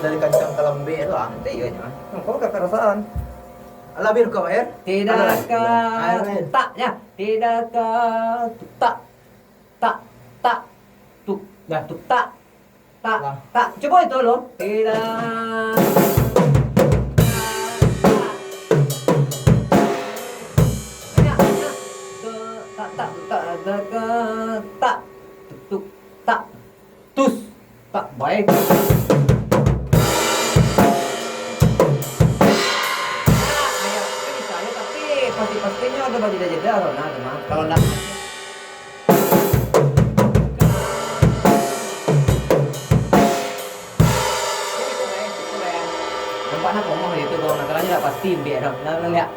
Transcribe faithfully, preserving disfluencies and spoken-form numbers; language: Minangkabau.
Dari kancang ka lambek tu ah. Itu iyo nyo. Kau ka perasaan. Alah, Bir, kau, Bir. Tidak ka tutak, ya. Tidak ka tutak. Tak, tak, tuk, dah, tuk, tak, tak, tak. Cubo itu lo. Tidak. Banyak, banyak. Tak, tak, tak, tak, tak. Tuk, tuk, tak. Tus. Tak baik. Nah, ayo, itu bisa aja, tapi pasti-pastinya ada bajeda-jeda, kalau nah, teman. Kalau nak Nampak nak komoh gitu, kalau masalahnya tak pasti, biar dong. Nah, lihat.